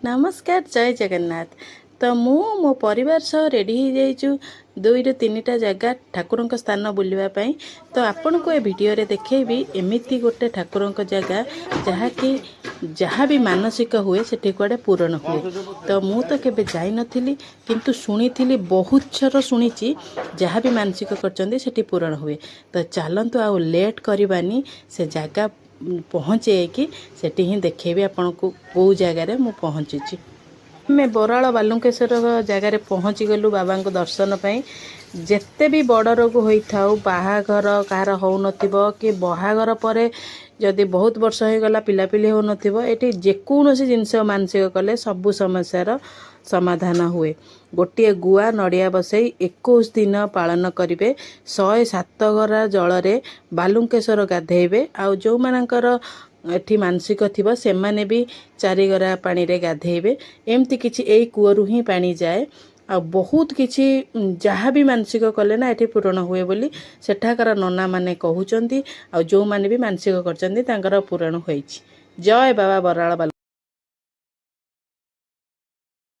ନମସ୍କାର, ଜୟ ଜଗନ୍ନାଥ। ତ ମୁଁ ମୋ ପରିବାର ସହ ରେଡ଼ି ହେଇଯାଇଛୁ ଦୁଇରୁ ତିନିଟା ଜାଗା ଠାକୁରଙ୍କ ସ୍ଥାନ ବୁଲିବା ପାଇଁ। ତ ଆପଣଙ୍କୁ ଏ ଭିଡ଼ିଓରେ ଦେଖେଇବି ଏମିତି ଗୋଟେ ଠାକୁରଙ୍କ ଜାଗା, ଯାହାକି ଯାହା ବି ମାନସିକ ହୁଏ, ସେଠି କୁଆଡ଼େ ପୂରଣ ହୁଏ। ତ ମୁଁ ତ କେବେ ଯାଇନଥିଲି, କିନ୍ତୁ ଶୁଣିଥିଲି, ବହୁତ ଥର ଶୁଣିଛି, ଯାହା ବି ମାନସିକ କରିଛନ୍ତି ସେଠି ପୂରଣ ହୁଏ। ତ ଚାଲନ୍ତୁ, ଆଉ ଲେଟ୍ କରିବାନି। ସେ ଜାଗା ପହଞ୍ଚେଇକି ସେଠି ହିଁ ଦେଖେଇବି ଆପଣଙ୍କୁ କେଉଁ ଜାଗାରେ ମୁଁ ପହଞ୍ଚିଛି। ଆମେ ବରାଳ ବାଲୁଙ୍କେଶ୍ୱର ଜାଗାରେ ପହଞ୍ଚିଗଲୁ ବାବାଙ୍କୁ ଦର୍ଶନ ପାଇଁ। ଯେତେ ବି ବଡ଼ ରୋଗ ହୋଇଥାଉ, ବାହାଘର କାହାର ହେଉନଥିବ କି ବାହାଘର ପରେ ଯଦି ବହୁତ ବର୍ଷ ହେଇଗଲା, ପିଲାପିଲି ହେଉନଥିବ, ଏଠି ଯେକୌଣସି ଜିନିଷ ମାନସିକ କଲେ ସବୁ ସମସ୍ୟାର ସମାଧାନ ହୁଏ। ଗୋଟିଏ ଗୁଆ ନଡ଼ିଆ ବସେଇ 21 ଦିନ ପାଳନ କରିବେ। 107 ଗରା ଜଳରେ ବାଲୁଙ୍କେଶ୍ୱର ଗାଧେଇବେ। ଆଉ ଯେଉଁମାନଙ୍କର ଏଠି ମାନସିକ ଥିବ, ସେମାନେ ବି ଚାରିଗରା ପାଣିରେ ଗାଧେଇବେ। ଏମିତି କିଛି ଏଇ କୂଅରୁ ହିଁ ପାଣି ଯାଏ। ଆଉ ବହୁତ କିଛି ଯାହା ବି ମାନସିକ କଲେ ନା ଏଠି ପୂରଣ ହୁଏ ବୋଲି ସେଠାକାର ନନାମାନେ କହୁଛନ୍ତି। ଆଉ ଯେଉଁମାନେ ବି ମାନସିକ କରିଛନ୍ତି, ତାଙ୍କର ପୂରଣ ହୋଇଛି। ଜୟ ବାବା ବରାଳ ବାଲୁ।